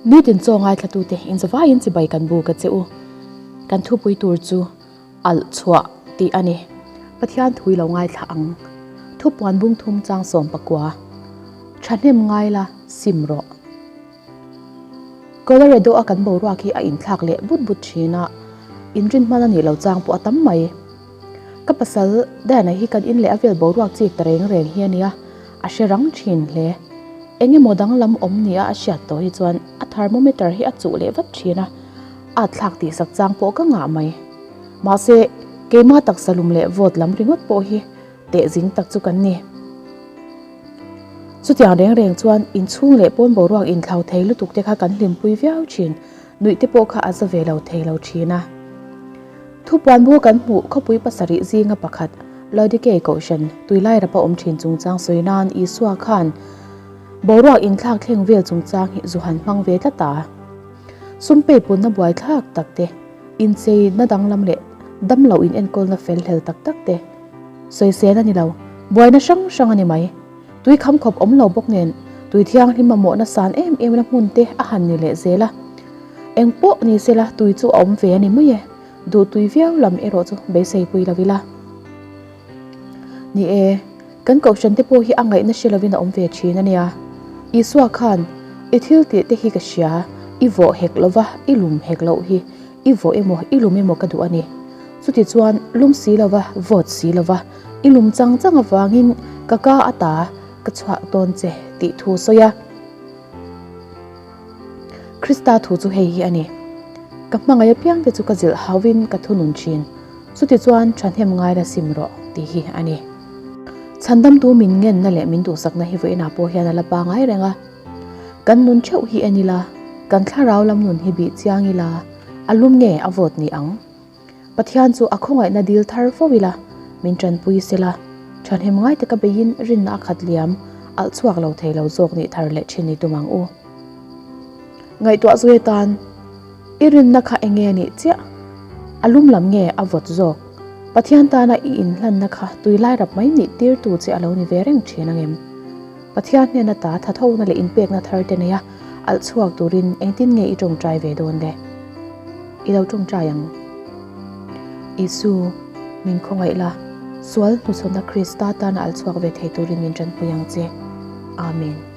Nitin chaw ngaithlatute inzavaiin chibai kan buk a che u. Kan thupui tur chu alh chhuah tih a ni. Pathian thui lo ngaithla ang. Thupuan bung thum chang 19. Thahnem ngai la sim rawh. Colorado a kan boruak hi a inthlak leh but but thin a, inrin hman a nih lo chang pawh a tam mai. Ka pasal Diana hi kan in leh a vel boruak chik ta reng reng hi a nia, a hre rang thin hle. Eng emaw danglam awm nia a hriat tawh hi chuan a thermometer hi a chuh leh vat thin a, a thlak tihsak chang pawh ka ngah mai. Mahse, keima taksa lum leh vawt lam ringawt pawh hi teh zing tak chu kan ni. Chutiang reng reng chuan inchhung leh pawn boruak inthlau thei lutuk te kha kan hlimpui viau thin, nuih te pawh kha a za ve lo thei lo thin a. Thupuan bu kan hmuh khawpui pasarih zinga pakhat Laodikei Kohhran tuilai rapa awm thin chungchang sawi nan Isua khan boruak inthlak thleng vel chungchang hi zu han hmang ve tlat a. Sum peipunna buaithlak tak te, incheina danglam leh damloh inenkawlna fel hlel tak tak te, Sawisel a ni lo, buaina hrang hrang a ni mai. Tui kham khawp awm lo bawk nen tui thianghlim mamawhna san em em na hmun te a han ni leh zel a. Eng pawh ni sela tui chu a awm ve a ni mai e, duh tui viau lam erawh chu beisei pui lo ila. Ni e, kan kohhran te pawh hi a ngaihna hre lovin a awm ve thin a nia. Isua khan, I thil tih te hi ka hria, i vawh hek lova i lum hek loh hi I vawh emaw, i lum emaw ka duh a ni. Chutichuan, lum si lova, vawt si lova, i lum chang chang avangin ka ka ata ka chhuah dawn che tih thu sawi a. Krista thu chu hei hi a ni, Ka hmangaih apiang te chu ka zilh hauhin ka thunun thin, chutichuan thahnem ngai la sim rawh tih hi a ni. Chhandamtu min ngenna leh min duhsakna hi vawiinah pawh hian a la pangai reng a. Kan nun theuh hi en ila, kan thlarau lam nun hi bih chiang ila, a lum nge a vawt ni ang? Pathian chu a khawngaihna dil thar fo ila, min tanpui sela, thahnem ngai taka beiin rinna a khat liam, alh chhuak lo thei lo zawk nih thar leh thin ni tum ang u. Ngaihtuah zui atan, i rinna kha eng nge nih chiah? A lum lam nge a vawt zawk? Pathian tana i inhlanna kha tuilai rap mai nih tirtu che a lo ni ve reng thin ang em? Pathian hnena ta thathona leh inpekna thar te neia alh chhuak turin engtin nge i tawngtai ve dawn le? I lo tawngtai ang. Isu, min khawngaih la, sual hnuchhawnna Krista tana alh chhuak ve thei turin min tanpui ang che. Amen.